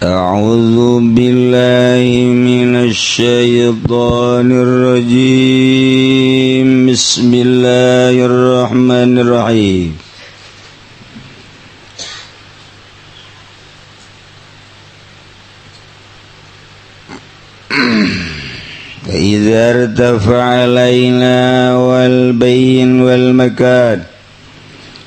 A'udzu billahi minasy syaithanir rajim. Bismillahirrahmanirrahim. Idza irtafa'a alaina wal bayn wal makan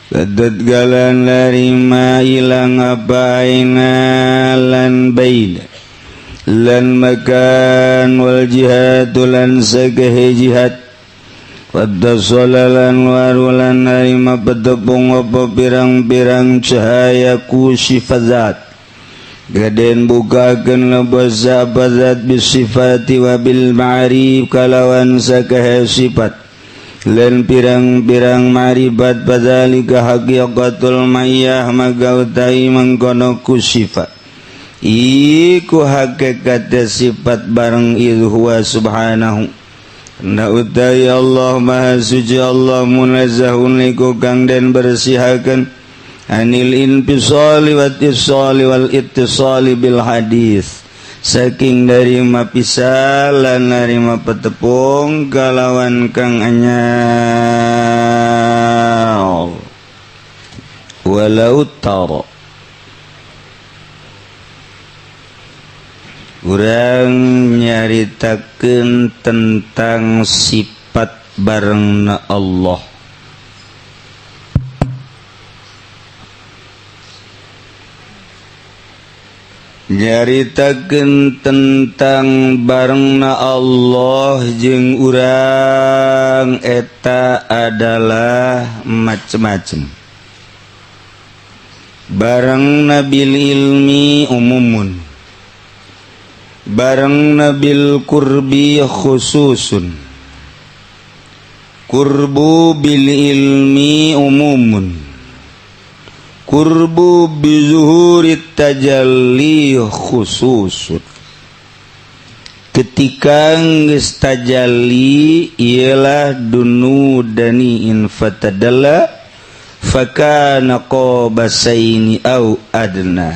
Kadat galan larima ilang apa aina lan bayn lan makan wal jihad lan sagahe jihad Wadda lan warulan narima petepung apa pirang-pirang cahaya ku sifat zat Gaden bukakeun lebos apa zat bisifati wa bil ma'rif kalawan sakahe sifat lan pirang-pirang ma'rifat padzalika haqiqatul mayyah maka utai mangkono ku sifat iku hakikat sifat bareng idh huwa subhanahu na utai Allah maha suci Allah munazzahun iku kang den bersihakeun anil infisali wa ittisali wal ittisali bil hadis saking dari mapisah lan narima petepung kalawan kang anyar walau tara urang nyaritakeun tentang sifat barengna Allah. Nyaritakeun tentang barengna Allah jeung urang eta adalah macem-macem. Barengna bil ilmi umumun, barengna bil qurbi khususun, qurbu bil ilmi umumun, qurbu bizuhurit tajalli khususun. Ketika geus tajalli ialah dunu dani in fatadalla fakana qabasaini au adna.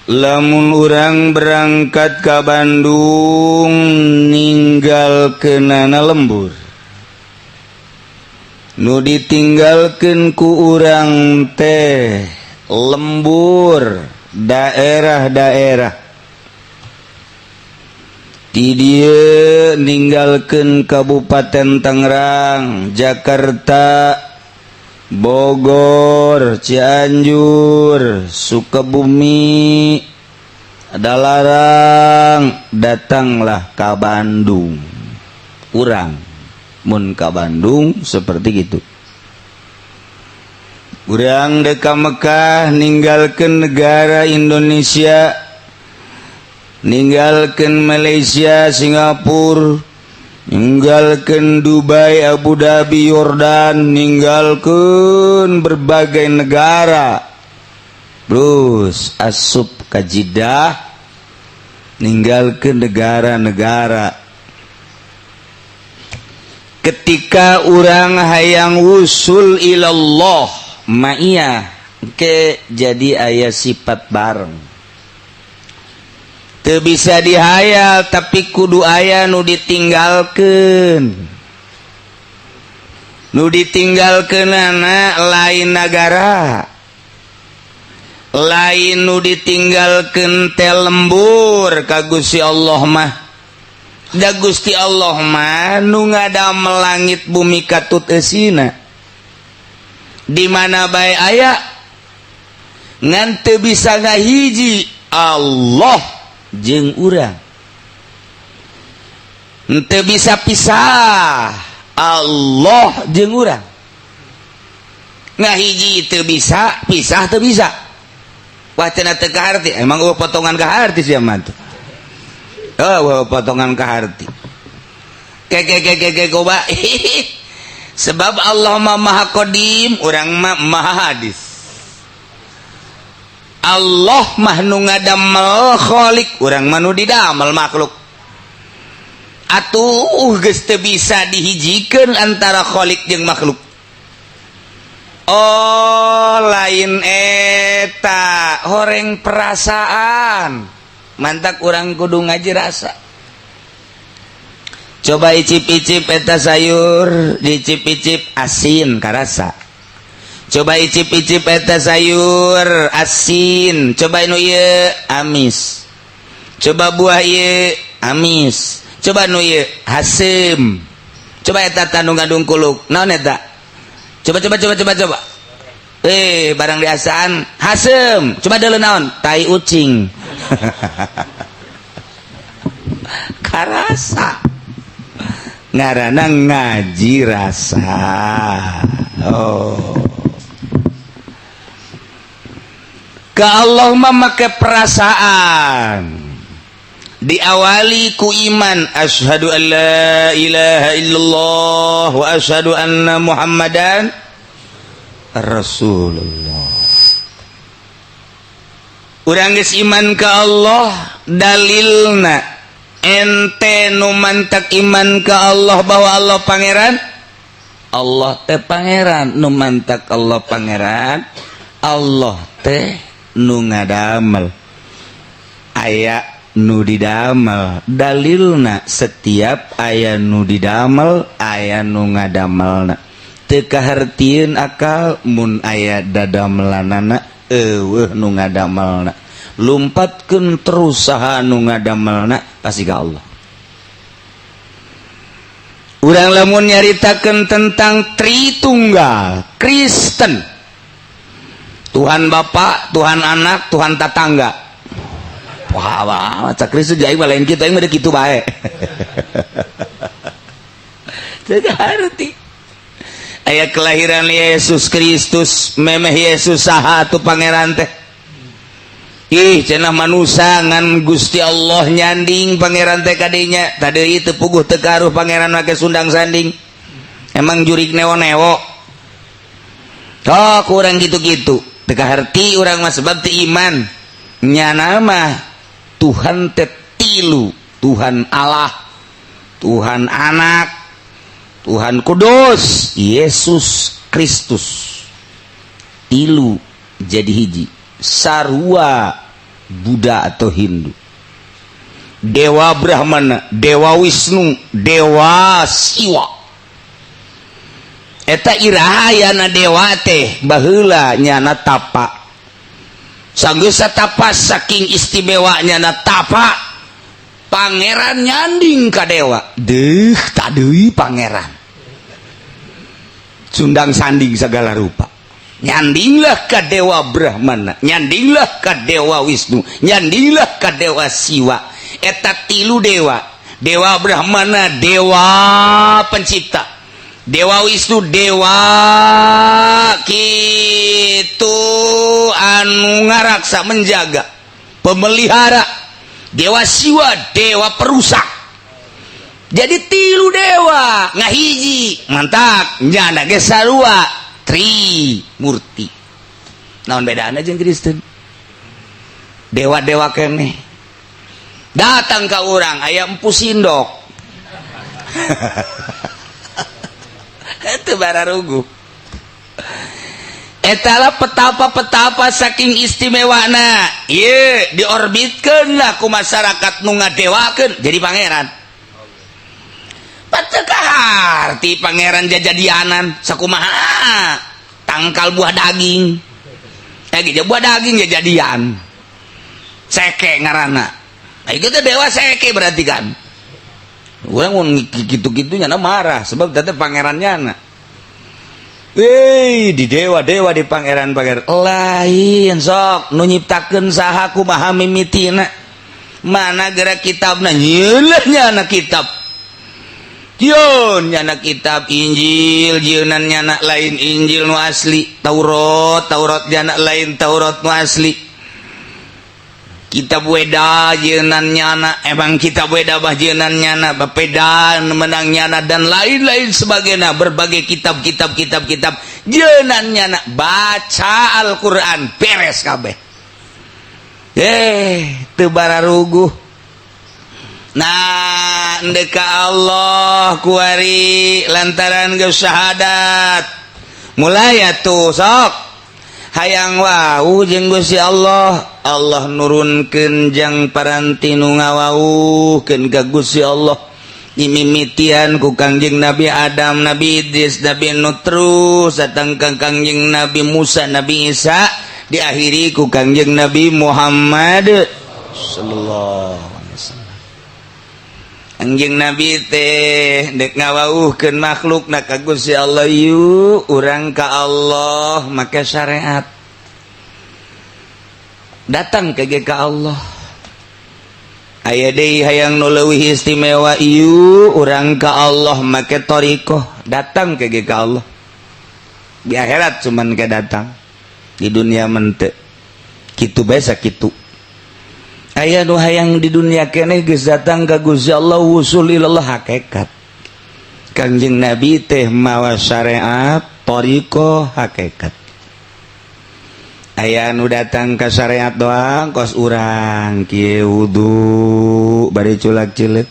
Lamun urang berangkat ka Bandung ninggalkeunana lembur, nu ditinggalkeun ku urang teh lembur daerah-daerah ti dieu ninggalkeun Kabupaten Tangerang, Jakarta, Bogor, Cianjur, Sukabumi, Dalarang, datanglah ka Bandung. Urang mun ka Bandung seperti gitu. Urang dek ka Mekah ninggalkeun negara Indonesia, ninggalkeun Malaysia, Singapura, ninggalkeun Dubai, Abu Dhabi, Yordan, ninggalkeun berbagai negara. Terus asup ka Jeddah, ninggalkeun negara-negara. Ketika urang hayang wusul ilallah ma'iyah ke jadi aya sifat bareng teu bisa dihayal tapi kudu aya nu ditinggalkeun, nu ditinggalkeunana lain nagara, lain nu ditinggalkeun teh lembur ka Gusti Allah mah. Da Gusti Allah mah nu ngadamel langit bumi katut eusina di mana bae aya ngan teu bisa ngahiji Allah jeung urang, teu bisa pisah Allah jeung urang, ngahiji teu bisa, pisah teu bisa. Wah cenah teu kaharti, emang eueuh potongan kaharti sia mah tuh. Oh, potongan kaharti. Keke goba. Sebab Allah mah maha qadim, urang mah maha hadis. Allah mah nu ngadamel khalik, urang mah nu didamel makhluk. Atuh geus teu bisa dihijikeun antara khalik jeung makhluk. Oh, lain Lain eta horeng perasaan, mantak urang kudu ngaji rasa. Coba icip-icip eta sayur, dicip-icip asin, karasa. Coba icip-icip eta sayur asin, coba nu ieu amis, coba buah ieu amis, coba nu ieu haseum, coba eta tandung gadung kuluk naon eta, coba coba coba coba coba. Eh, barang diasaan haseum, coba deuleu naon, tai ucing. Karasa, ngaranna ngaji rasa. Oh, ke Allah mah make perasaan, diawali ku iman, asyhadu an la ilaha illallah wa asyhadu anna muhammadan rasulullah. Urang geus iman ka Allah, dalilna ente nu mantak iman ka Allah bahwa Allah pangeran, Allah teh pangeran, nu mantak Allah pangeran, Allah teh nu ngadamel, aya nu didamel, dalilna setiap aya nu didamel aya nu ngadamelna. Teu kahartieun akal mun aya dadamelanana eueuh nu ngadamelna, lumpatkeun terus saha nu ngadamelna pasti ka Allah. Urang lamun nyaritakeun tentang Tritunggal Kristen, Tuhan Bapa, Tuhan Anak, Tuhan Tatangga. Wah, wah, cak Kristus aing mah lain kitu, aing mah kitu bae. Teu harti. Aya kelahiran Yesus Kristus, memeh Yesus saha atuh pangeran teh? Ih, cenah manusa ngan Gusti Allah nyanding pangeran teh kadinya. Tadi teu puguh teu karuh pangeran make sundang sanding. Emang jurik newo-newo. Oh, kurang gitu-gitu. Teu kaharti urang mah sebab teu iman. Nyana mah Tuhan teh tilu, Tuhan Allah, Tuhan Anak, Tuhan Kudus, Yesus Kristus. Tilu jadi hiji. Sarua Buddha atau Hindu. Dewa Brahmana, Dewa Wisnu, Dewa Siwa. Eta irahayana dewa teh baheula nyana tapa. Sanggeus tapa saking istimewanya na tapa, pangeran nyanding ka dewa. Deuh, tak deui pangeran. Sundang sanding segala rupa. Nyandinglah ka dewa Brahmana, nyandinglah ka dewa Wisnu, nyandinglah ka dewa Siwa. Eta tilu dewa. Dewa Brahmana dewa pencipta, Dewa Wisnu dewa kitu anu ngaraksa menjaga, pemelihara, Dewa Siwa dewa perusak. Jadi tilu dewa ngahiji, mantap nyana ge sarua Tri Murti. Naon bedana jeung Kristen? Dewa-dewa keneh datang ka urang aya Empu Sindok. Itu bararugu. Etalah petapa-petapa saking istimewana. Ieu diorbitkeun lah ku masyarakat nu ngadewakeun jadi pangeran. Pateu kaharti pangeran jajadianan sakumaha tangkal buah daging. Eh buah daging jajadian. Seke ngaranna. Nah, itu teh dewa seke berarti kan. Urang mun kitu-kitu nyana marah sebab teh pangerannya na. Wih, di dewa-dewa di pangeran-pangeran lain sok nu nyiptakeun saha kumaha mimitina. Mana gerak kitabna nyeuleeh nyana kitab. Jieun nyana kitab Injil, jieunan nyana lain Injil nu asli, Taurat, Taurat nyana lain Taurat nu asli. Kitab Weda jieunan nyana, emang kitab Weda bah jieunan nyana, bapedan menang nyana dan lain-lain sebagainya, berbagai kitab-kitab kitab-kitab jieunan nyana, baca Al-Qur'an beres kabeh. Teu bararuguh. Nah, endek ka Allah kuari lantaran geus syahadat. Mulai atuh sok. Hayang wau jeung Gusti Allah, Allah nurunkeun jang paranti nu ngawauhkeun ka Gusti Allah. Dimimitian ku Kangjeng Nabi Adam, Nabi Idris, Nabi Nuh, terus datang ka Kangjeng Nabi Musa, Nabi Isa, diakhiri ku Kangjeng Nabi Muhammad sallallahu alaihi wasallam. Kangjeng Nabi teh dek ngawauhkeun makhluk na ka Gusti Allah, yuk urang ka Allah make syariat. Datang ke ka Allah. Aya deui hayang nu leuwih istimewa, ieu urang ka Allah make thariqoh, datang ke ka Allah. Di akhirat cuman ke datang, di dunia mente kitu bae sakitu. Aya nu hayang di dunia keneh geus datang ka Gusti Allah, wusul ilallah hakikat. Kangjeng Nabi teh mawa syariat, thariqoh, hakikat. Aya nu datang ke syariat doang, kos urang kieu, wudu bari culak cilik,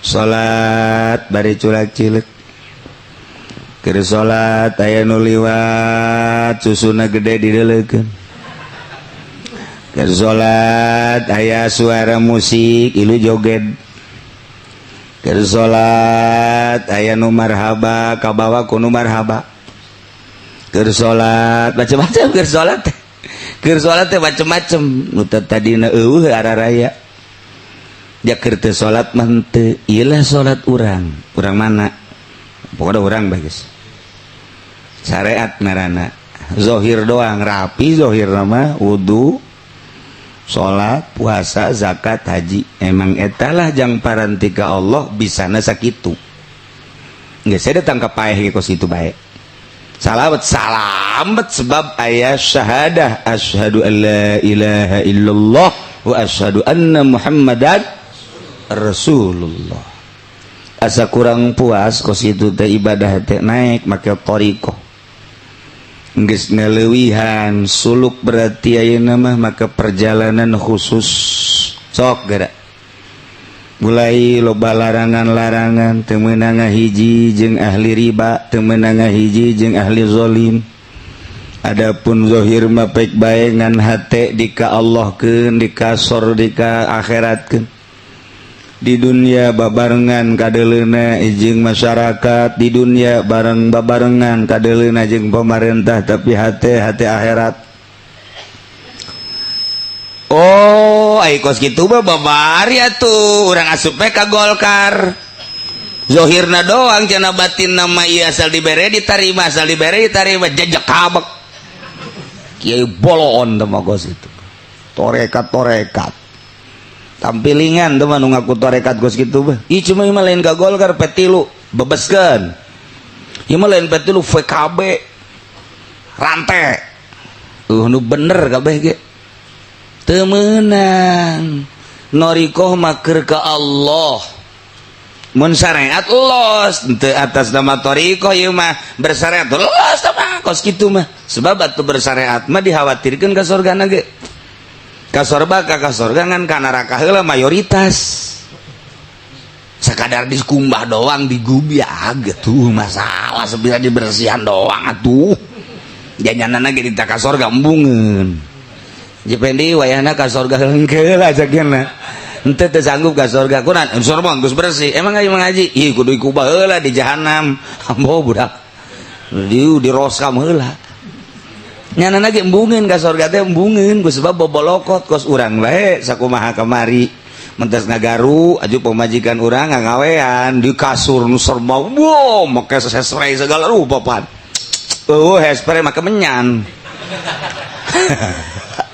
salat bari culak cilik. Keur salat aya nu liwat, susuna gede dideleukeun. Keur salat aya suara musik, ilu joget. Keur salat aya nu marhaba, kabawa ku nu marhaba. Keur salat macam-macam, keur salat teh, keur salat teh macam-macam nu tadina eueuh araraya. Ja keur teu salat mah henteu. Ieu lah salat urang. Urang mana? Pokoknya urang bagus. Syariat ngaranna. Zohir doang rapi, zohir nama wudu, salat, puasa, zakat, haji. Emang etalah jang parantika Allah bisana sakitu. Geus saya datang ke paeh kos itu bae. Salamet salamet sebab aya syahadah, asyhadu an la ilaha illallah wa asyhadu anna Muhammadan Rasulullah. Asa kurang puas kos itu teh ibadah teh, naik make thariqoh. Geus ngaleuwihan suluk, berarti ayeuna mah maka perjalanan khusus sok geura. Mulai loba larangan-larangan, teu meunang ngahiji jeung ahli riba, teu meunang ngahiji jeung ahli zalim. Adapun zahir mah pek bae, ngan hate dika Allahkeun, dikasor, dika akhiratkeun. Di dunia babarengan kadeleuna jeung masyarakat, di dunia bareng babarengan kadeleuna jeung pemerintah, tapi hate hate akhirat. Oh, ai kos kitu mah babari atuh urang asup we ka Golkar. Zohirna doang cenah, batin nama ieu asal dibere ditarima, asal dibere ditarima, jejek kabek. Kiai boloon teh mah kos itu. Torekat torekat. Tampilingan teh mah nu ngaku torekat kos kitu mah. Ih, cuma ieu mah lain ka Golkar, P3 bebeskeun. Ieu mah lain P3, VKB rantai. Nu bener kabeh ge. Teu meunang. Thariqoh mah keur ka Allah. Mun syariat los teu atas nama thariqoh, ieu mah bersyariat los mah kos kitu mah. Sebab atuh bersyariat mah dikhawatirkeun ka sorgana ge. Ka sorga ka sorga, ngan ka neraka heula mayoritas. Sekadar dikumbah doang, digubyag gitu masalah, sebenarnya dibersihan doang atuh. Janganana ge dita ka sorga embungeun. Jipendi wayahna ka sorga hengkeul aja kena. Henteu, teu sanggup ka sorga. Kunaon? Sorga geus bersih. Emang ayo mengaji? Ih, kudu dikubah heula di jahanam. Ambo budak. Di roskam heula. Nyana ge embungeun ka sorga teh embungeun ku sebab bobolokot kos urang bae sakumaha kamari. Mentas ngagaru aju pamajikan urang ngagawean di kasur nu serba, wow, make hairspray segala rupa pan. Oh, hairspray make menyan.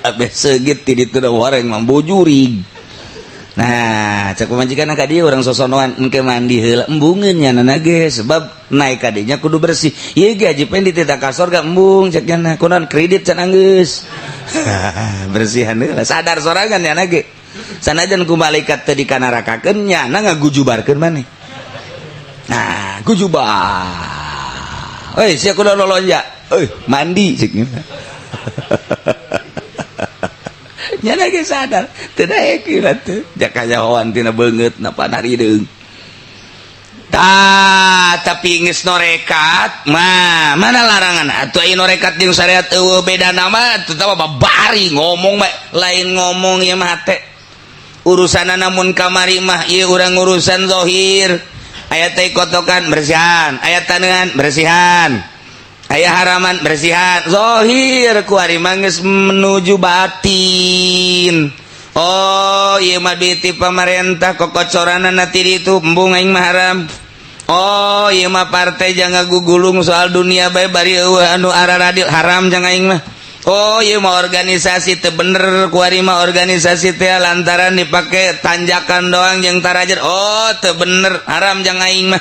Abis segit ti ditu da wareng mah bojurig. Nah, cek pamajikan ka dieu urang sosonoan engke mandi heula, embungeun nyana ge sebab naik ka dinya kudu bersih. Ieu ge Haji Pendi teh ka sorga embung cek nyana, kunaon kredit can anggeus. Bersihan heula, sadar sorangan nyana ge. Sanajan ku malaikat teh dikanarakakeun, nyana ngagujubarkeun maneh. Nah, gujubar. Euy, sia kudu lolonja. Euy, mandi cek nyana. Nyana ge sadar, teu daek ieu teh. Jakanyahoan tina beungeut na panarideung. Tah, tapi geus norekat mah mana larangan atuh aya norekat jeung syariat eueuh beda nama atuh tah babari ngomong bae lain ngomong ieu mah teh urusanna. Namun kamari mah ieu urang urusan zahir, aya teh kotokan bersihan, aya taneuhan bersihan, aya haraman bersihan zahir. Kuari mah geus menuju batin. Oh, ieu mah duit ti pamarentah, kokocoranna ti ditu, embung aing mah, haram. Oh, ieu mah partai jangan gugulung soal dunia bae bari eueuh anu araradil, haram jangan aing mah. Oh, ieu mah organisasi teu bener, kuari mah organisasi teh lantaran dipake tanjakan doang jeung tarajer. Oh, teu bener, haram jangan aing mah.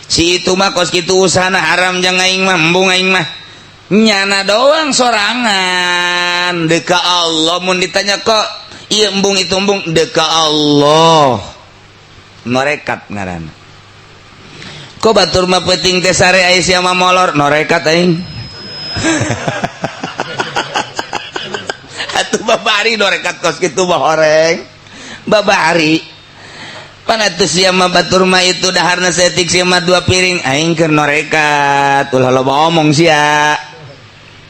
Si itu mah kos kitu usahana, haram jangan aing mah, embung aing mah. Nyana doang sorangan deka Allah mun ditanya kok iya embung itu embung deka Allah, norekat ngaranna. Kok batur mah peuting teh sare, aya sia mah molor, norekat aing. Atuh babari norekat kos kitu mah horeng babari. Pan atuh sia mah batur mah itu daharna saeutik, sia mah dua piring, aing keur norekat, ulah loba omong sia.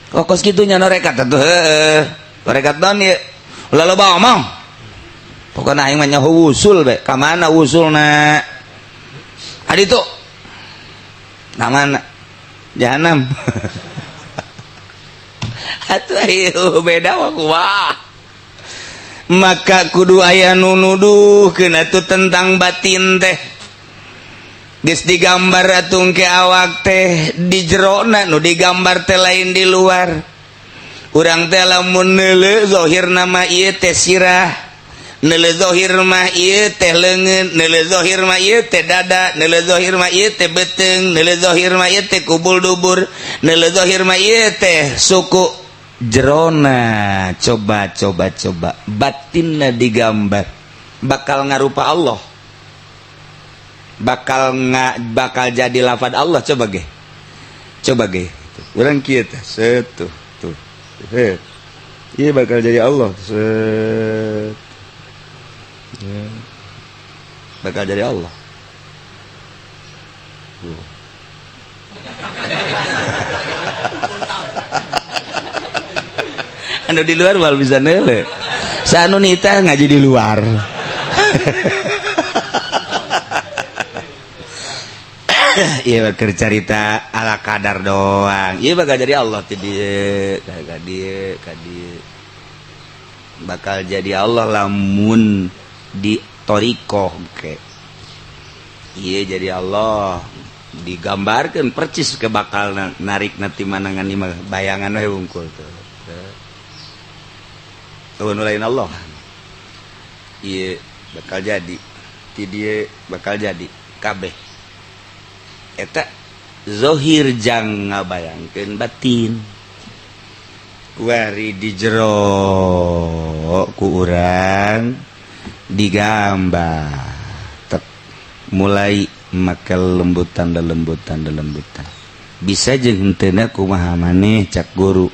Kok kos kitu nya norekat atuh? Heueuh, norekat naon ieu? Ulah loba omong, pokokna aing mah nyaho wusul be. Ka mana wusulna? Adi tuh namana jahanam. Atuh ayo beda mah kumaha? Maka kudu aya nu nuduhkeun atuh tentang batin teh. Geus digambar atuh ke awak teh di jerona, nu digambar teh lain di luar. Urang teh lamun neuleuh zahir nama ieu teh sirah, neuleuh zahir mah ieu teh leungeun, neuleuh zahir mah ieu teh dada, neuleuh zahir mah ieu teh beuteung, neuleuh zahir mah ieu teh kubul dubur, neuleuh zahir mah ieu teh suku. Jerona coba coba coba batinna digambar, bakal ngarupa Allah, bakal nga, bakal jadi lafad Allah. Coba ge, coba ge urang kieu teh, set tuh tuh. He, iya bakal jadi Allah, set ya. Bakal jadi Allah tuh. Anu di luar wal bisa nele sanu nita ngaji di luar. Iya bakal cerita ala kadar doang. Iya bakal jadi Allah ti dieu ka dieu ka dieu, bakal jadi Allah lamun di thariqah ke. Iya jadi Allah digambarkan percis ke bakal narik nanti manangan mah bayangan we wungkul tuh. Tuh lain Allah. Iya bakal jadi ti dieu bakal jadi kabeh. Eta zohir jang ngabayangkeun batin. Kuari di jero ku urang digambar tek mulai make lembutan lembutan lembutan bisa jeung henteu kumaha maneh cak guru.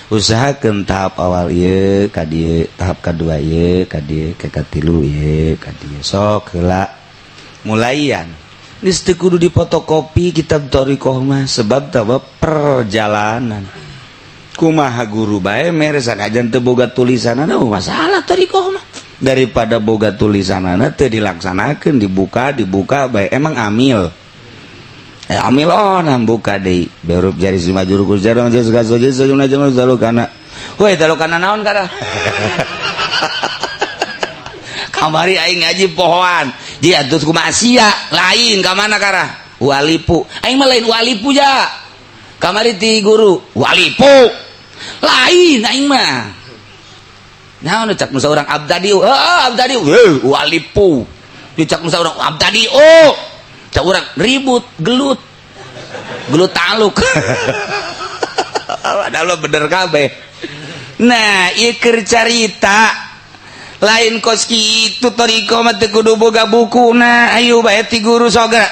Usahakeun tahap awal ieu ka dieu, tahap kadua ieu ka dieu, ka katilu ieu ka dieu, sok heula mulaian. Geus teu kudu dipotokopi kitab thariqah mah sebab tawa perjalanan. Kumaha guru bae mere sanajan teu boga tulisanana masalah thariqah mah. Daripada boga tulisanana teu dilaksanakeun, dibuka dibuka bae emang amil. Amil oh nah buka deui berup jari si majur ku jarang geus gaso geus jumlah dalukana. Woi dalukana naon kada? Kamari aing ngaji pohoan. Dia atuh kumaha sia lain ka mana karah? Walipu. Aing mah lain walipu ja. Kamari ti guru walipu. Lain aing mah. Naon cak musa urang abdadi? Heuh abdadi. Heuh walipu. Dicak musa urang abdadi. Oh. Cak urang ribut, gelut. Gelut taluk. Padahal bener kabeh. Nah, ieu keur carita lain kos kitu thariqah mah teu kudu boga bukuna. Ayo bae ti guru sogra.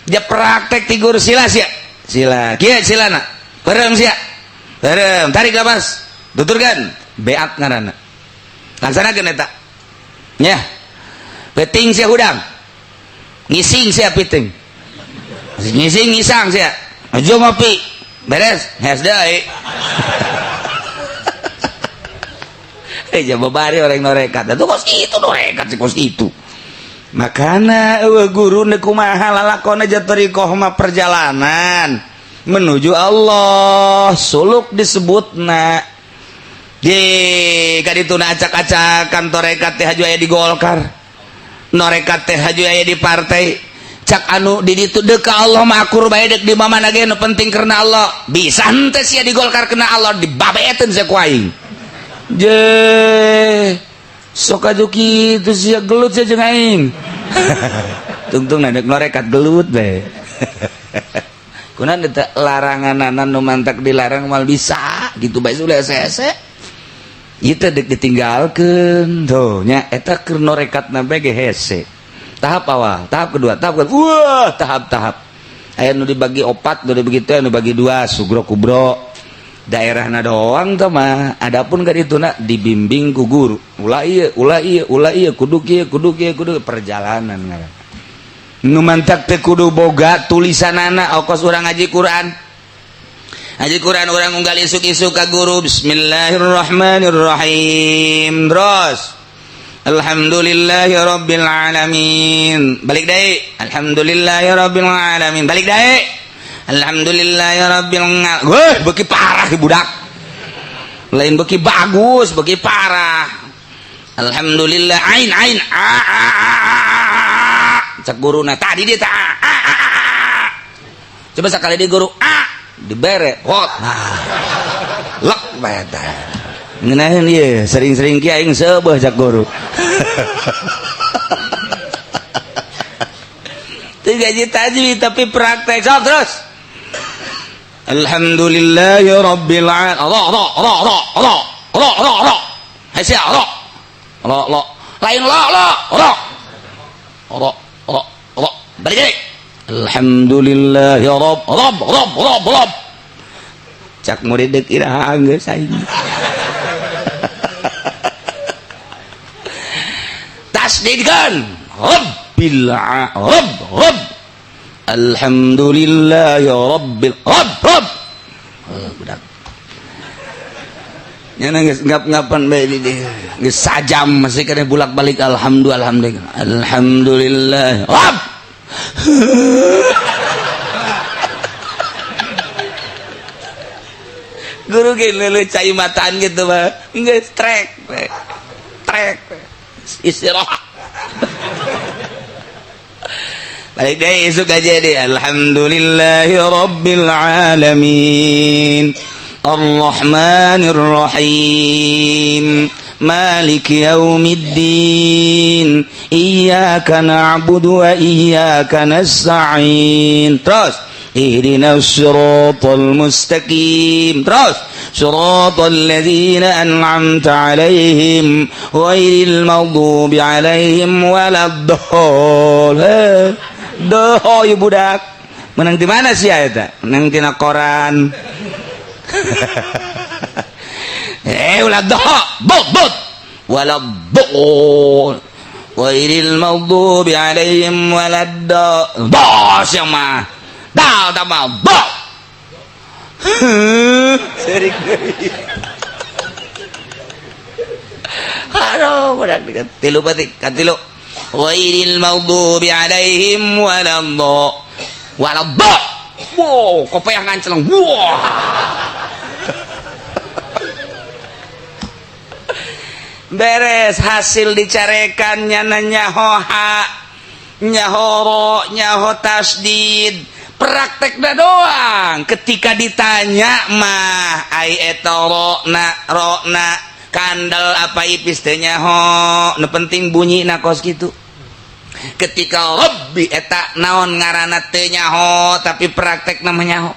Dia praktek ti guru sila sia. Sila. Kieu silana. Bareng sia. Bareng, tarik napas. Tuturkan. Beat ngaranna. Laksanakeun eta. Nya. Peuting sia hudang. Ngising sia piting. Ngising ngisang sia. Aja ngopi. Beres, hes deui. Babari orang norekat. Itu kos itu norekat sih kos itu. Makana eueuh guru neuk kumaha lalakon aja thariqah mah perjalanan menuju Allah, suluk disebutna. Di kadituna acak-acakan torekat teh haju aya di Golkar. Norekat teh haju aya di partai. Cak anu di ditu deuk ka Allah mah akur bae deuk di mana ge nu penting karena Allah. Bisa henteu sia di Golkar kena Allah dibabeeteun sia ku aing. Je sok aju kitu sia gelut sia jeung aing. Tungtung deuk norekat gelut bae. Kunaon teh laranganana nu mantak dilarang mal bisa gitu bae ulah hese. Ieu teh deuk ditinggalkeun tuh nya eta keur norekatna bae ge hese. Tahap awal, tahap kedua, tahap kedua, wah tahap-tahap. Aya nu dibagi opat, nu dibagi teh, nu dibagi dua, sugro kubro. Daerahna doang teh mah. Adapun ka dituna dibimbing ku guru. Ulah ieu, ulah ieu, ulah ieu, kudu kieu, kudu kieu, kudu perjalanan ngaran. Nu mantak teh kudu boga tulisanana okos urang ngaji Quran. Ngaji Quran urang unggal isuk-isuk ka guru bismillahirrahmanirrahim. Terus alhamdulillahi rabbil alamin. Balik deui. Alhamdulillahi rabbil alamin. Balik deui. Alhamdulillahi rabbil alamin. Weh, beuki parah budak. Lain beuki bagus, beuki parah. Alhamdulillah ain ain a a a a. Cak guruna tadi dia ta a a a. Coba sekali di guru a dibere hot. Nah. Lek bae teh. Ngeunaheun ieu sering-sering kieu aing seubeuh cak guru. Teu gaji tajwid tapi praktek sok terus. Alhamdulillahi rabbil alamin. Ra ra ra ra ra ra ra ra. Hese ra. Ra ra. Lain la la ra. Ra ra ra. Balik deui. Alhamdulillahi rabb rabb rabb rabb rabb. Cak murid deuk iraha geus aing. Tasdidkan rabbil rabb rabb alhamdulillah ya rabbil rabb rabb. Budak nyana geus ngap-ngapan bae di dieu geus sajam masih kena bulak-balik alhamdulillah alhamdulillah alhamdulillah rabb. Guru ge leuleut cai mataan gitu mah geus trek trek istirahat. Balik deh isuk aja deh. Alhamdulillahi rabbil alamin arrahmanir rahim maliki yaumiddin iyyaka na'budu wa iyyaka nasta'in. Terus ihdinas siratal mustaqim. Terus siratal ladzina an'amta 'alaihim ghairil maghdubi 'alaihim waladdallin. Doh ieu budak. Menang di mana sih eta? Menang tina koran. Ulah doh, bot bot. Waladdallin. Ghairil maghdubi 'alaihim waladdallin. Doh sia mah. Dal tambah bo. Serik deui. Aduh, budak tilu batik, kan tilu. Ghairil maghdubi 'alaihim waladdallin. Waladdallin. Wow, kopeah nganceleng. Wah. Beres hasil dicarekan nyana nyaho ha, nyaho ro, nyaho tasdid. Praktekna doang ketika ditanya mah ai eta rona rona kandel apa ipis teh nyaho nu penting bunyi na kos kitu. Ketika rabbi eta naon ngaranna teu nyaho tapi praktekna mah nyaho.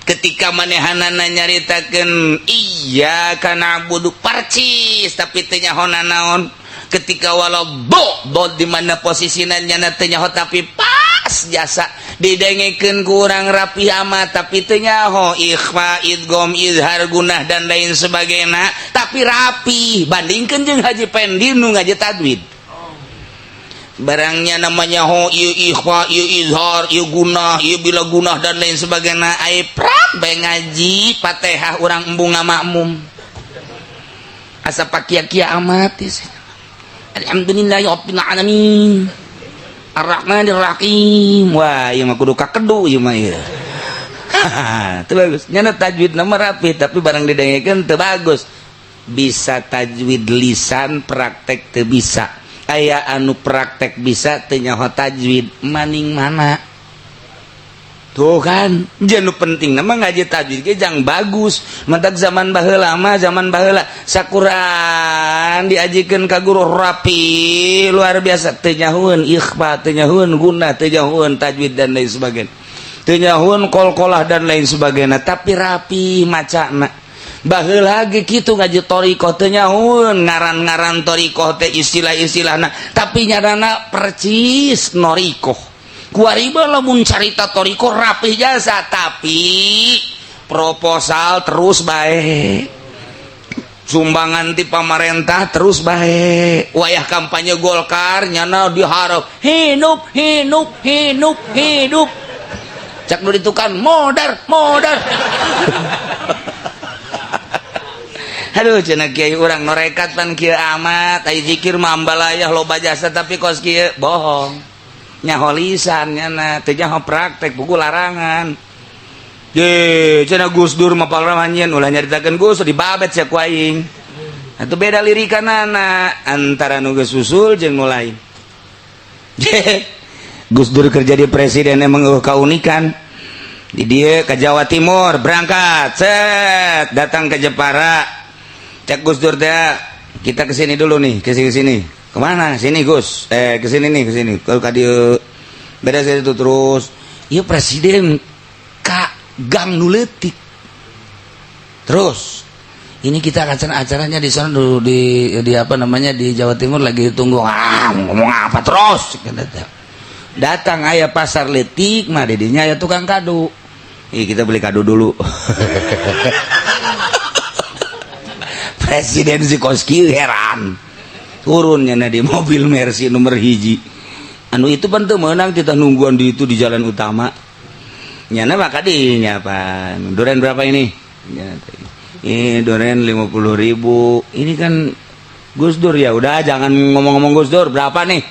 Ketika manehanana nyaritakeun iyyaka na'budu parcis tapi teu nyaho naon. Ketika walau do do di mana posisina nyana teu nyaho tapi pas jasa didengekeun kurang rapi amat tapi teu nyaho ikhfa idgham izhar gunah dan lain sebagainya tapi rapi bandingkeun jeung Haji Pendi nu ngaji tajwid. Barangnya namanya ho ieu ikhfa, ieu izhar, ieu gunah, ieu bila gunah dan lain sebagainya. Ai prak bae ngaji Fatihah urang embung makmum. Asa pakia-kia amat sih. Alhamdulillahi rabbil alamin. Arrahmanir Rahim. Wah, ieu mah kudu kakedu ieu mah ieu. Itu bagus. Nyana tajwid nama rapi, tapi barang didengekeun teu bagus. Bisa tajwid lisan, praktek teu bisa. Aya anu praktek bisa teu nyaho tajwid, maning mana? Tuh kan, nu penting nama ngaji tajwid ge jang bagus. Mantak zaman baheula mah, zaman baheula sakuran diajikeun ka guru rapi luar biasa, teu nyahoeun ikhfa, teu nyahoeun gunah, teu nyahoeun tajwid dan lain sebagainya. Teu nyahoeun qalqalah dan lain sebagainya, tapi rapi macana. Baheula ge kitu ngaji thoriqoh teu nyahoeun ngaran-ngaran thoriqoh teh istilah-istilahna, tapi nyaranna percis noriqoh. Kuari lamun carita thoriqoh rapih jasa, tapi proposal terus baik, sumbangan ti pamarentah terus baik. Wayah kampanye Golkar nyana diharap hidup hidup hidup hidup, cak nu ditukan modar modar. Aduh cenah kiai urang norekat pan kieu amat, ai zikir mah ambalayah loba jasa, tapi kos kieu bohong. Nyaho lisan nyana teu nyaho praktek buku larangan. Ye cenah Gus Dur mah palramanyeun ulah nyaritakeun Gus dibabet sia ku aing. Atuh beda lirikanana antara nu geus usul jeung nu lain. Gus Dur kerja di presiden emang eueuh kaunikan. Di dieu ke Jawa Timur berangkat set datang ke Jepara. Cek Gus Dur teh, kita kesini dulu nih, kesini sini. Kemana? Sini Gus. Kesini nih, kesini. Kalau ka dieu beres itu terus. Ieu presiden ka gang nu leutik. Terus ini kita akan acaranya di sana dulu di apa namanya di Jawa Timur lagi ditunggu. Ah, ngomong apa terus? Datang aya pasar leutik mah didinya aya tukang kado. Ih, kita beli kado dulu. Presiden si Koski heran. Turunnya na di mobil Mercy nomor hiji. Anu itu pan teu meunang kita nungguan di itu di jalan utama. Nyana maka dinya pan. Duren berapa ini? Ini duren 50.000. Ini kan Gus Dur, ya udah jangan ngomong-ngomong Gus Dur, berapa nih?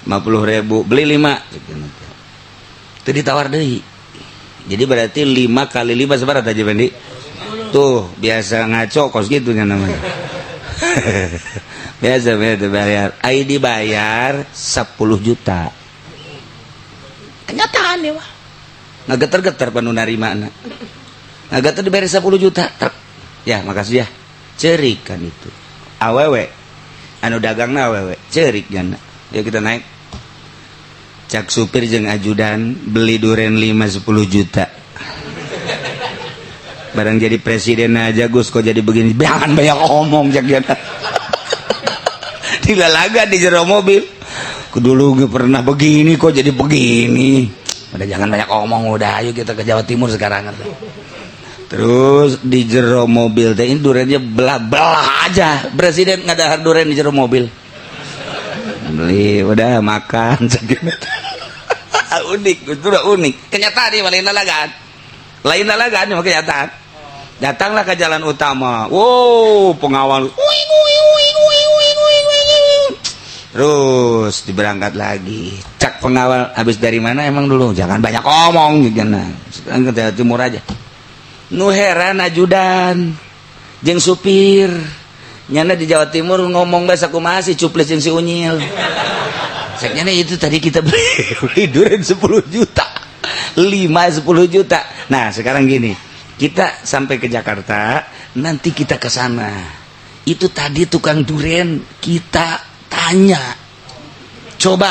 50.000, beli 5. Itu ditawar deui. Jadi berarti 5 kali 5 seberapa aja Bandi? Tuh, biasa ngaco kos gitu namanya. Biasa biasa bayar. Ai dibayar 10 juta. Kenyataan ya wah. Ngageter-geter panu narimana. Ngageter dibayar 10 juta. Trek. Ya, makasih ya. Cerik kan itu. Awewe. Anu dagangna awewe, cerik jana. Ya kita naik. Cak supir jeung ajudan beli duren 5 10 juta. Barang jadi presiden aja Gus kok jadi begini. Jangan banyak omong cak jana. Dilalaga di jero mobil. Dulu gue pernah begini kok jadi begini. Udah jangan banyak omong, udah ayo kita ke Jawa Timur sekarang. Terus di jero mobil teh ini durennya belah-belah aja. Presiden ngadahar duren di jero mobil. Beli udah makan unik, itu udah unik. Kenyataan nih lain lalagan. Lain lalagan mah kenyataan. Datanglah ke jalan utama. Wow, pengawal. Terus diberangkat lagi. Cak pengawal habis dari mana emang dulu? Jangan banyak omong gitu. Sekarang ke Jawa Timur aja. Nu heran ajudan jeung supir. Nyana di Jawa Timur ngomong bahasa kumaha sih cuplis jeung si Unyil. Ceknya itu tadi kita beli duren 10 juta. 5 10 juta. Nah, sekarang gini. Kita sampai ke Jakarta, nanti kita ke sana. Itu tadi tukang duren kita tanya. Coba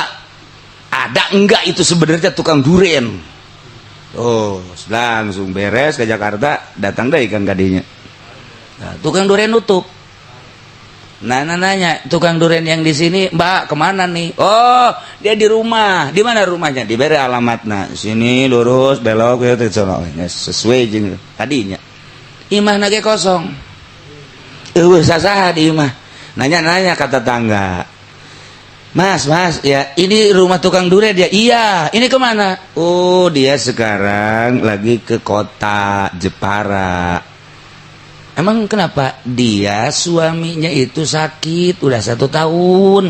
ada enggak itu sebenarnya tukang duren? Oh, langsung beres ke Jakarta, datang deh ikan kadinya. Nah, tukang duren nutup. Nah, nanya tukang duren yang di sini, Mbak, kemana nih? Oh, dia di rumah. Di mana rumahnya? Diberi alamatna. Sini lurus, belok, ya, sesuai jeung tadinya. Imah nage kosong. Eueuh sasaha di imah. Nanya-nanya kata tangga. Mas, mas, ya ini rumah tukang durian ya? Iya, ini kemana? Oh, dia sekarang lagi ke kota Jepara. Emang kenapa? Dia suaminya itu sakit, udah 1 tahun.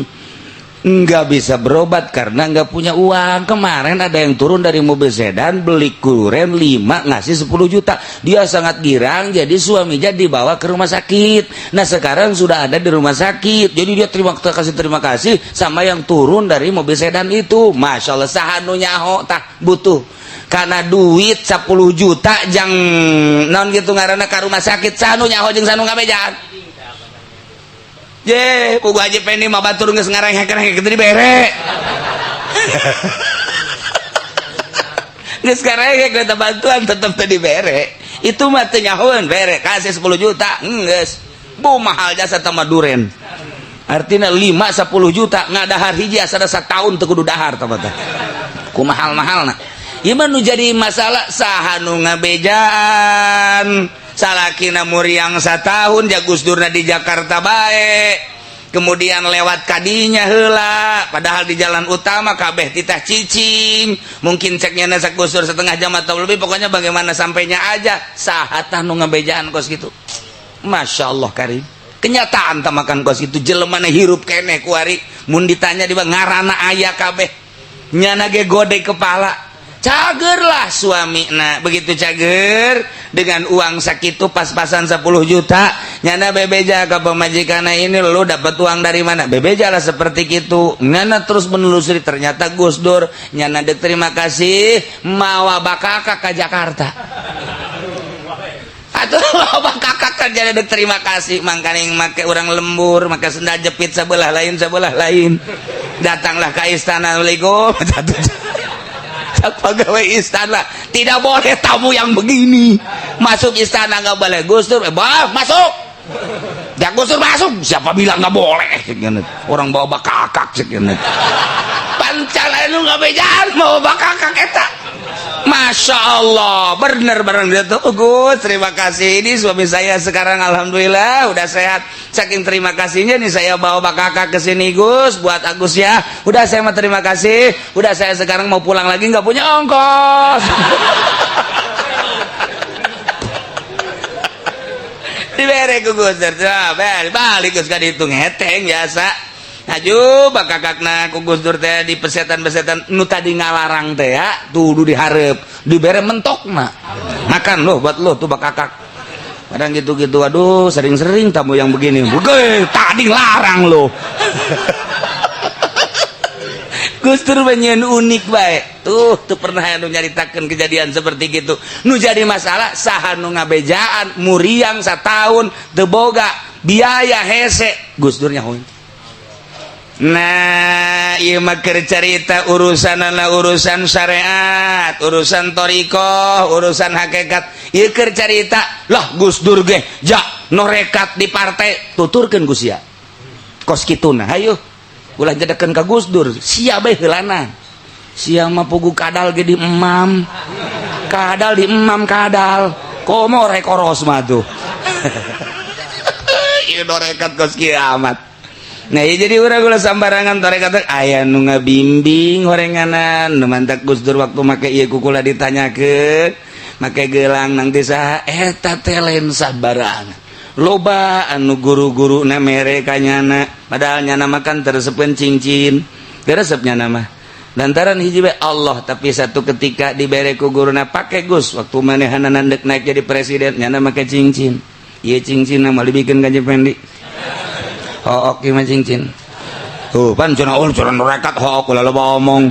Nggak bisa berobat karena nggak punya uang. Kemarin ada yang turun dari mobil sedan, beli duren 5, ngasih 10 juta. Dia sangat girang, jadi suaminya dibawa ke rumah sakit. Nah sekarang sudah ada di rumah sakit. Jadi dia terima kasih sama yang turun dari mobil sedan itu. Masya Allah, saha nu nyaho tah butuh. Karena duit 10 juta jang non gitu ngaranna ka rumah sakit, saha nu nyaho jeung saha nu ngabejaan. Je, pugu Haji Pendi mah batur geus ngarengek-rengek kitu dibere. Geus ngarengek eta bantuan tetep teu dibere. Itu mah teu nyahoeun bere, kasih 10 juta, geus. Bu mahal jasa tama duren. Artinya 5 10 juta ngadahar hiji asa satahun teu kudu dahar tah teh. Ku mahal-mahalna. Ieu mah nu jadi masalah saha nu ngabejaan. Salakina muriang satahun ja Gus Durna di Jakarta bae, kemudian lewat kadinya heula padahal di jalan utama kabeh titah cicing, mungkin ceknya nasa Gus Dur setengah jam atau lebih, pokoknya bagaimana sampainya aja. Saha tah nu ngabejaan kos gitu. Masya Allah karim, kenyataan tamakan kos itu jelema hirup keneh kuari mun ditanya di ngarana aya kabeh nyana ge gode kepala. Cagerlah suami, nah begitu cager dengan uang sakitu pas-pasan 10 juta nyana bebeja ke pemajikanna, ini lu dapat uang dari mana? Bebeja lah seperti itu. Nyana terus menelusuri, ternyata Gus Dur. Nyana dek terima kasih mawa bakaka ke Jakarta atau mawa bakaka kan jadi dek terima kasih mangkaning make urang lembur make sendal jepit sebelah lain sebelah lain, datanglah ke istana. Assalamualaikum. Pegawai istana, tidak boleh tamu yang begini masuk istana, nggak boleh. Gus Dur, bah, masuk ya. Gus Dur masuk, siapa bilang nggak boleh? Orang bawa bakakak pancal lu nggak bejaan bawa bakakak eta. Masya Allah, bener bareng dia tuh. Oh, Gus, terima kasih, ini suami saya sekarang alhamdulillah udah sehat, saking terima kasihnya nih saya bawa bakakak ke sini Gus buat Agus ya. Udah saya mau terima kasih, udah saya sekarang mau pulang lagi nggak punya ongkos. Dibere ku Gus, balik Gus kan dihitung heteng biasa. Aju bakakakna ku Gus Dur teh di pesetan-pesetan nu tadi ngalarang teh ya, tuh dihareup, dibere mentokna. Makan loh buat lo tuh bakakak. Kadang gitu-gitu, aduh sering-sering tamu yang begini. Bukan, tadi larang loh. Gus Dur banyak unik bae. Tuh, tuh pernah anu nyaritakeun kejadian seperti gitu. Nu jadi masalah saha nu ngabejaan muriang satahun teu boga biaya hese. Gus Dur nyahoeun. Nah, ieu mah keur carita urusanana urusan syariat, urusan thoriqoh, urusan hakikat. Ieu keur carita, lah Gus Dur ge ja norekat di partai tuturkeun Gus ya. Kos kituna, hayu. Ulah jedekeun ka Gus Dur, sia bae heulana. Sia mah pugu kadal ge di emam. Kadal di emam kadal. Komo rekoros mah tuh. Ieu norekat kos kieu amat. Nah, ya jadi urang ulah sambarangan tarekat aya nu ngabimbing horenganan nu mantak Gus Dur waktu make ieu kukula ditanyakeun make gelang nang teh saha eta teh lain sabarangan. Loba anu guru-guru na mere ka nyana padahal nyana makan teresepeun cincin teu resep nyana mah lantaran hiji bae Allah. Tapi satu ketika dibere ku guruna pake Gus waktu manehanana deuk naik jadi presiden nyana make cincin ieu cincin mah dibikeun ka Pendi. Hook ieu mah cincin. Tuh pan cenah oh cenah rekat hook ulah loba omong.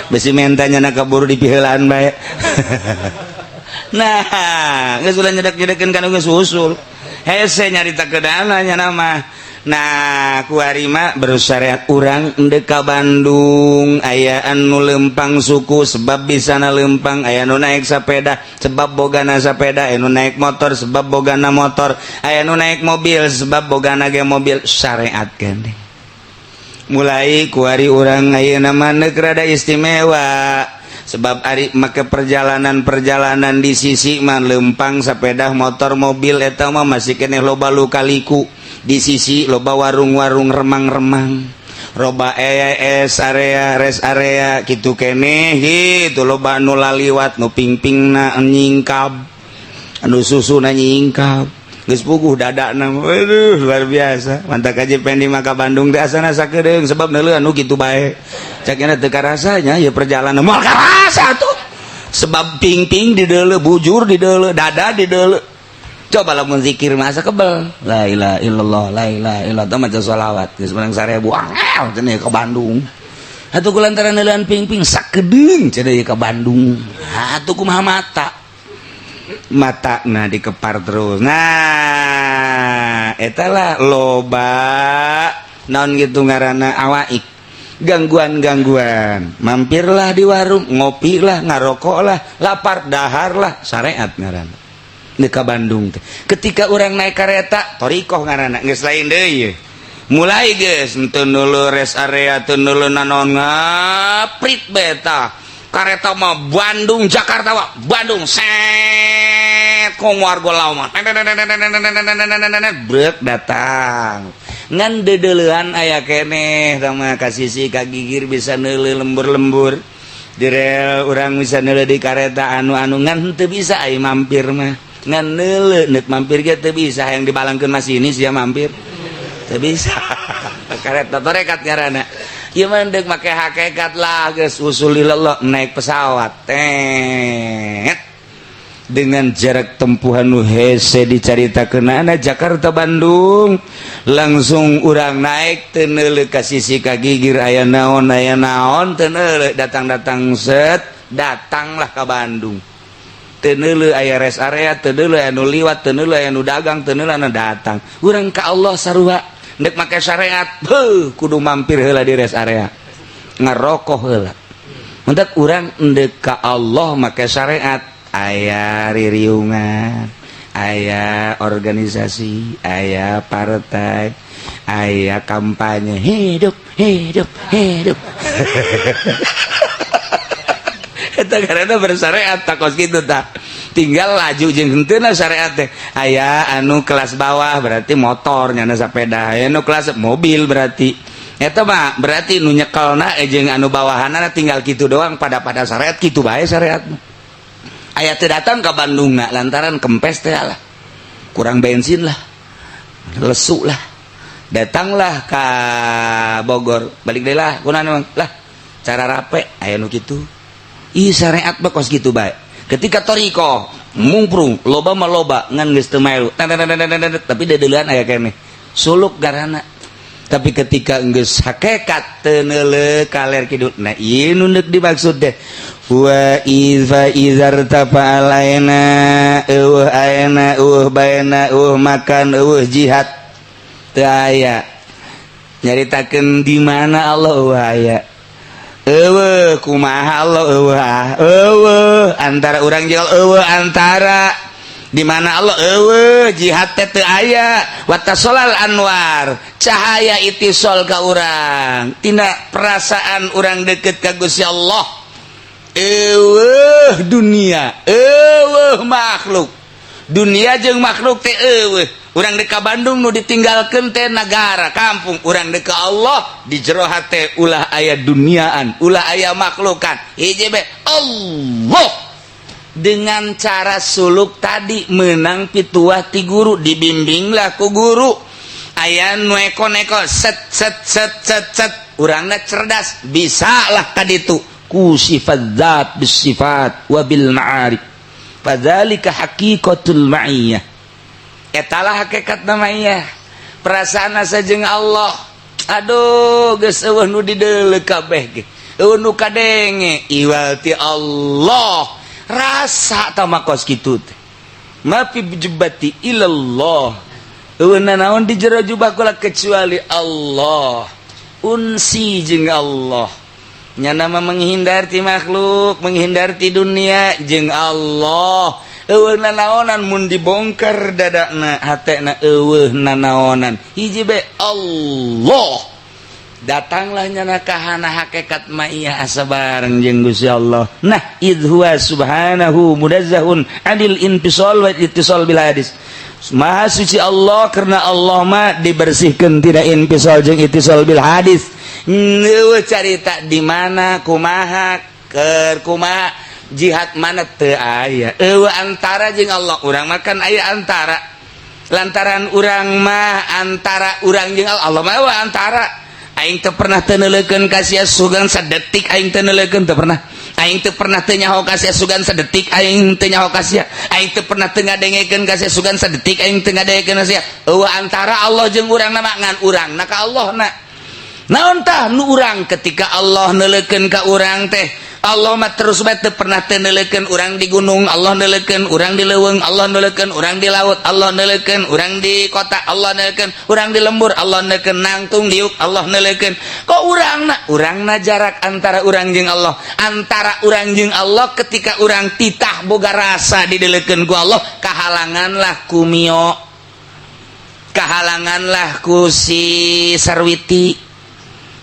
Besi mentanya na kaburu dipiheulaan bae. Nah, geus ulah nyedek-nyedekeun kana geus usul. Hese nyarita keudana nya mah. Nah, kuari mah bersyariat urang endek ka Bandung aya anu lempang suku sebab bisana lempang, aya nu naik sepeda sebab bogana sepeda, aya nu naik motor sebab bogana motor, aya nu naik mobil sebab bogana ge mobil. Syariat keneh. Mulai kuari urang ayeuna mah neuk rada istimewa. Sebab ari make perjalanan-perjalanan di sisi mah lempang, sepeda motor, mobil eta mah masih keneh loba lika-liku. Di sisi loba warung-warung remang-remang, loba rest area, rest area gitu keneh gitu, loba nu laliwat, nu pingpingna nyingkab, anu susuna nyingkab, geus puguh dadana. Aduh, luar biasa. Mantap aja pengen maka Bandung teh asana sakedeung sebab neuleuh anu kitu bae. Cak teu karasanya ya perjalanan, moal karasa tuh. Sebab pingping di deuleu, bujur di deuleu, dada di deuleu. Coba lamun zikir masa kebel. La ilaha illallah, la ilaha illallah, maca sholawat geus menang 1000 angel cenah ke Bandung. Atuh ku lantaran neuleuan pingping sakedeung cenah ke Bandung. Atuh kumaha mata? Mata nah dikepar terus. Nah, etalah loba naon gitu ngaranna awaik, gangguan-gangguan. Mampirlah di warung, ngopi lah, ngarokok lah, lapar, dahar lah, syariat ngaranna. Ka Bandung teh ketika orang naik kereta thoriqoh ngaranna, geus lain deui. Mulai geus teu neuleuh rest area, teu neuleuh naon, ngaprit beta kareta mah Bandung Jakarta mah Bandung set kong warga lawan brek datang ngan dedeleuan aya keneh sama ka sisi, ka gigir, bisa neuleuh lembur-lembur di rel, urang bisa neuleuh di kareta anu-anu, ngan teu bisa ai mampir mah. Ngan neuleuh neuk mampir ge teu bisa, yang dibalangkeun masinis ya mampir teu bisa. Kareta torekat ngaranna. Ieu mah deuk make hakikat lah, geus usulillah, naik pesawat tet dengan jarak tempuhan nu hese dicaritakeun Jakarta Bandung, langsung urang naik, teu neuleuh ka sisi, ka gigir aya naon, aya naon, teu neuleuh. Datang-datang set, datanglah ke Bandung, teu neuleuh aya rest area, teu neuleuh aya nu liwat, teu neuleuh aya nu dagang, teu neuleuh anu datang. Urang ka Allah sarua, ndek make syariat, heuh, kudu mampir heula di rest area, ngarokok heula. Mentak urang ndek ka Allah make syariat, aya ririungan, aya organisasi, aya partai, aya kampanye, hidup hidup hidup. Eta karena bersyariat tak kos kitu, tak tinggal laju jeung henteu syariat teh. Aya anu kelas bawah berarti motor nyana sepeda, aya anu kelas mobil berarti eta mah, berarti nu nyekelna jeung anu bawahanna tinggal kitu doang. Pada pada syariat kitu bae. Syariat aya teu datang ke Bandung na lantaran kempes teh lah, kurang bensin lah, lesu lah, datanglah ke Bogor, balik deh lah, kunaon lah, cara rape aya nu kitu. Ih, syariat mah kos kitu bae. Ketika thoriqoh mungprung loba mah loba, ngan geus teu melu, tapi dedeuleun aya keneh suluk garana. Tapi ketika geus hakikat, teu neuleuh kaler kidul. Nah, ieu nu deuk dimaksud deh, wa idza izartafa alaina, eueuh aena, eueuh baena, eueuh makan, eueuh jihad teu aya. Nyaritakeun di mana Allah, eueuh aya, eueuh kumaha Allah, eueuh eueuh antara urang jeung eueuh, antara di mana Allah, eueuh jihad teh teu aya. Wattasolal anwar, cahaya itisol ka urang, tina perasaan urang deket ka Gusti Allah, eueuh dunia, eueuh makhluk, dunia jeung makhluk teh eueuh. Urang dek ka Bandung, nu ditinggalkeun teh nagara kampung. Urang dek ka Allah, di jero hate ulah aya duniaan, ulah aya makhlukan, hiji be Allah. Dengan cara suluk tadi menang pituah ti guru, dibimbinglah ku guru, aya nu eko-neko, set set set set set, urangna cerdas, bisa lah kaditu ku sifat zat bisifat wa bil ma'arif, fadzalika haqiqatul ma'iyah. Etalah hakikat namanya, perasaan asa jeung Allah. Aduh, geus eueuh nu dideuleu kabeh ge, eueuh nu kadenge iwal ti Allah. Rasa tama kos kitu teh, ma fi jubbati ilallah, eueuh naon di jero jubah kula kecuali Allah. Unsi jeung Allah, nyana mah menghindar ti makhluk, menghindar ti dunia jeung Allah. Eueuh nanaonan, mun dibongkar dadana, hatena, eueuh nanaonan, hiji be Allah. Datanglah nyana kahana hakikat maiyah, asa bareng jeung Gusti Allah. Nah, idz huwa subhanahu munazzahun anil infisal wa ittisal bil hadis. Maha suci Allah karena Allah mah dibersihkan tidak infisal jeung ittisal bil hadis. Neueuh carita di mana, kumaha, keur kumaha, jihad mana, teu aya. Eueuh antara jeung Allah. Urang makan aya antara, lantaran urang mah antara urang jeung Allah, Allah mah eueuh antara. Aing teu pernah teu neuleukeun ka sia sugan sadetik, aing teu neuleukeun, teu pernah. Aing teu pernah teu nyaho ka sia sugan sadetik, aing teu nyaho ka sia. Aing teu pernah teu ngadengekeun ka sia sugan sadetik, aing teu ngadengekeun ka sia. Eueuh antara Allah jeung urang na mah, ngan urang na ka Allah na. Naon tah nu urang ketika Allah neuleukeun ka urang teh? Allah mah terus bae, teu pernah teu neuleukeun. Urang di gunung, Allah neuleukeun. Urang di leuweung, Allah neuleukeun. Urang di laut, Allah neuleukeun. Urang di kota, Allah neuleukeun. Urang di lembur, Allah neuleukeun. Nangtung diuk, Allah neuleukeun. Kok urang na, urang na jarak antara urang jeung Allah, antara urang jeung Allah, ketika urang titah boga rasa dideleukeun ku Allah, kahalanganlah ku Mio, kahalanganlah ku si Sarwiti,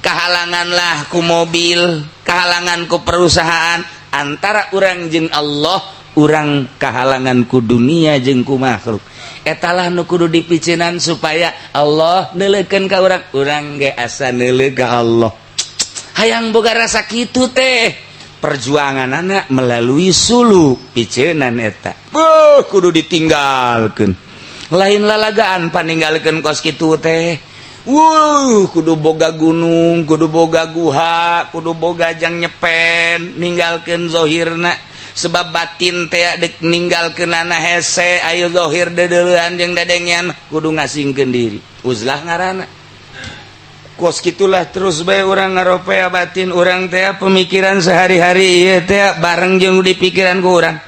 kahalanganlah ku mobil, kahalangan ku perusahaan. Antara urang jeung Allah, urang kahalangan ku dunia jeung ku makhluk. Etalah nu kudu dipiceunan supaya Allah neuleukeun ka urang, urang ge asa neuleuh ka Allah. Hayang boga rasa kitu teh, perjuangan anak melalui suluk, piceunan eta. Buh, kudu ditinggalkeun, lain lalagaan paninggalkeun kos kitu teh. Wuh, kudu boga gunung, kudu boga guha, kudu boga jang nyepen, ninggalkeun zohirna, sebab batin teh dek ninggalkeunana hese. Ayo zohir deudeulean jeung dadengean, kudu ngasingkeun diri. Uzlah ngaranna. Kos gitulah terus bae urang ngaropea batin urang teh, pemikiran sehari-hari ieu teh bareng jeung di pikiran ku urang.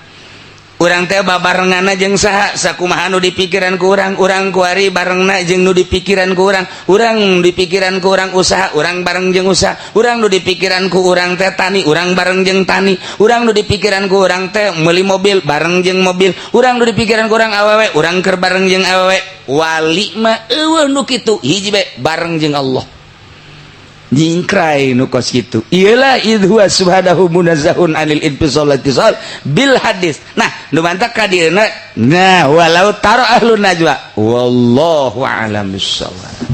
Urang teh babarenganna jeung saha, sakumaha nu dipikiran ku urang. Urang kuari barengna jeung nu dipikiran ku urang. Urang dipikiran ku urang usaha, urang bareng jeung usaha. Urang nu dipikiran ku urang teh tani, urang bareng jeung tani. Urang nu dipikiran ku urang teh meuli mobil, bareng jeung mobil. Urang nu dipikiran ku urang awewe, urang keur bareng jeung awewe. Wali mah eueuh nu kitu, hiji bae, bareng jeung Allah. Nyingkrai nu kos kitu. Iyalah, idz huwa subhanahu munazzahun anil infisal ittisal bil hadis. Nah, nu mantak ka dieuna. Nah, walau tara ahlun najwa, wallahu a'lam bissawab.